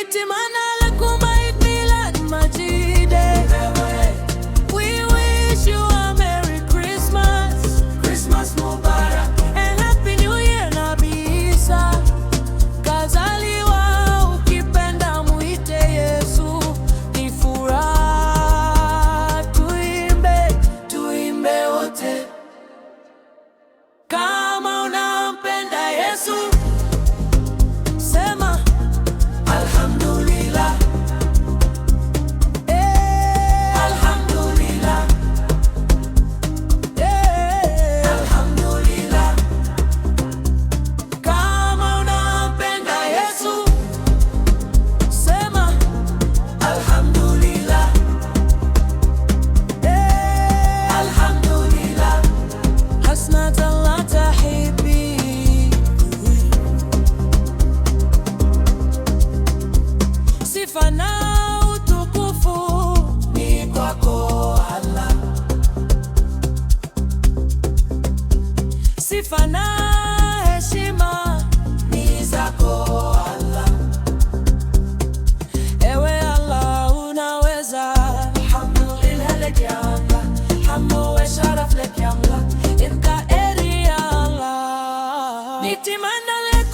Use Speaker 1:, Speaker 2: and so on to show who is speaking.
Speaker 1: نتمنى لكم عيد ميلاد مجيد. We wish you a Merry Christmas,
Speaker 2: Christmas Mubarak
Speaker 1: and Happy New Year. Nabii Isa kazaliwa, ukipenda muite Yesu. Ni furaha, tuimbe, tuimbe wote. Kama unampenda Yesu, sema
Speaker 2: Alhamdulillah.
Speaker 1: Eh,
Speaker 2: Alhamdulillah.
Speaker 1: Eh.
Speaker 2: Alhamdulillah.
Speaker 1: Kama unampenda Yesu, sema
Speaker 2: Alhamdulillah.
Speaker 1: Eh.
Speaker 2: Alhamdulillah.
Speaker 1: حسنة الله تحبي sifa na utukufu
Speaker 2: Ni kwako Allah.
Speaker 1: Sifa na heshima
Speaker 2: Ni zako Allah.
Speaker 1: Ewe Allah unaweza.
Speaker 2: Alhamdulillah لك يا الله حمد وشرف لك يا الله
Speaker 1: ابقى يا الله. نتمنى لك